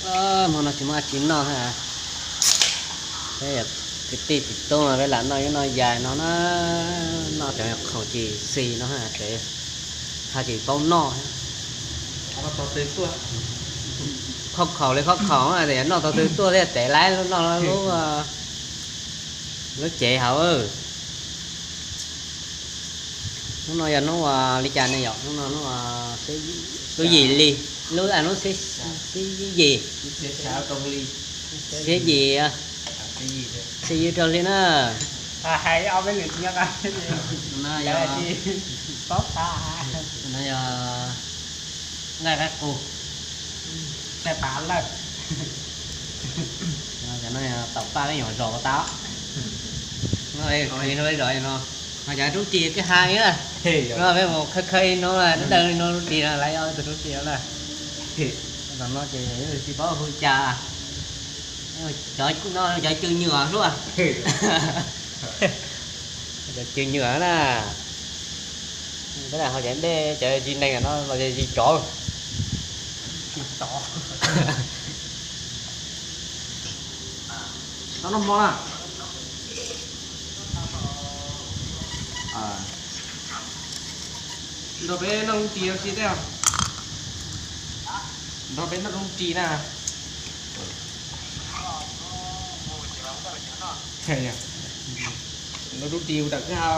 Hmo no tsis muaj dab tsi noj na. Peb kwv tij txiv tub no peb lam noj ib noj yais no na, noj cov khoom tsis xis no, ho tsis paub noj. Khob khaum li khob khaum, noj tau twg tuaj thiaj tev lawv noj lub, lub cev hauv. Hnub no yog hnub li cas ne yom? Hnub no hnub, lub yim li, lub, lub xiab yim, xiab yim, xiab yim rau hli na. No yog nqaij qaib qus. Cov no yog taum paj peb nyuam zos ua tau. Peb zos no, ho cov rub ris kwj ha ib, no peb mus khawb khawb ib hnub, dawb dawb ib hnub rub ris no, lawv ib tug rub ris no na. Tam no ces tsis paub hu cas, cov no cov cw nywm hluaj, cov cw nywm na. Peb lam ho cov dej, cov zis neeg no los zis tsov. Tsis tau noj hmo na. Nrog peb noj rub ris si thiab. Nrog peb noj rub ris na. Noj rub ris ua nram kwj ha,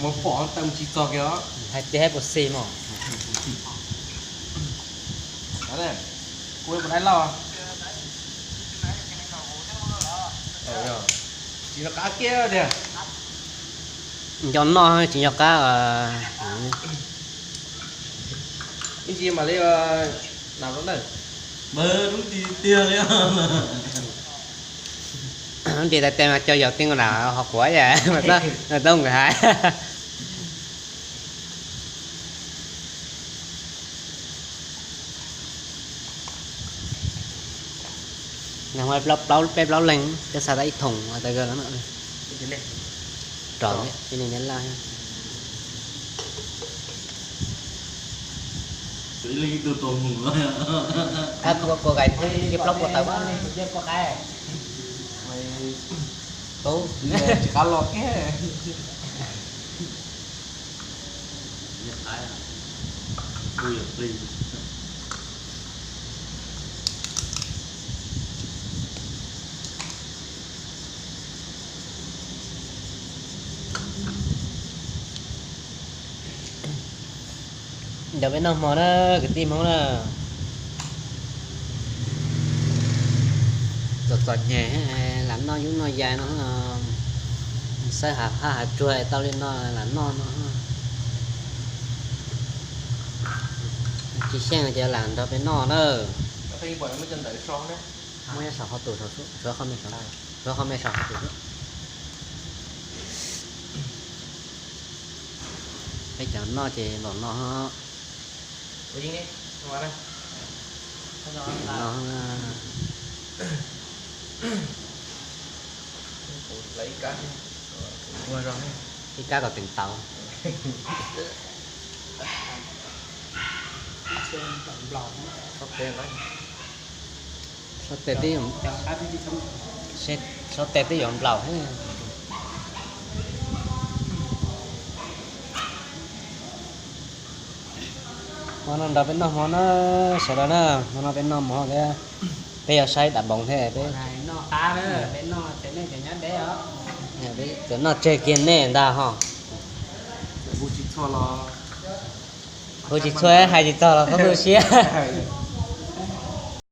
mus pom tawm mus tsis txog kiag os. Hais tias hais puas xis mos. Kuv mus dai lauj. Tsis nco qab kiag tiag. Nco noj tsis nco qab. Ib ntsis mam li nab na. Npawg rub ris tiag li. Rub ris tais tes mas cov yog tij nqa nram ho quav yam mas tau nkawd hais. Nag hmo plaub, peb plaub leeg peb xa tau ib thoom tas kawg no. Rov ib leeg neb laj. Kua kais thiab plaub kua tawm. Tsis qab los kiag. Nrog peb noj hmo na, kwv tij Hmoob na. Txom txom nyem, lam noj yub noj yais no, xawb hav haj hav tsuag tau li no lam noj no. Tsis xyeej ces lam nrog peb noj na. Muab nyob saum qhov tus, suav qhov me saum, suav qhov me saum qhov tus. Peb cov noj ces npaum no. Ib kab kom teem tau. Sau tes twb, sau tes twb yuav nplaum thiab. Hmo no nrog peb noj hmo na, sawv daws na, hmo no peb noj hmo thiab, peb yuav saib dam npoov thiab peb. Txawm noj tseg kiag nej ntag ho. Hu tsis txhua, hais tsis txog los txhob tu siab.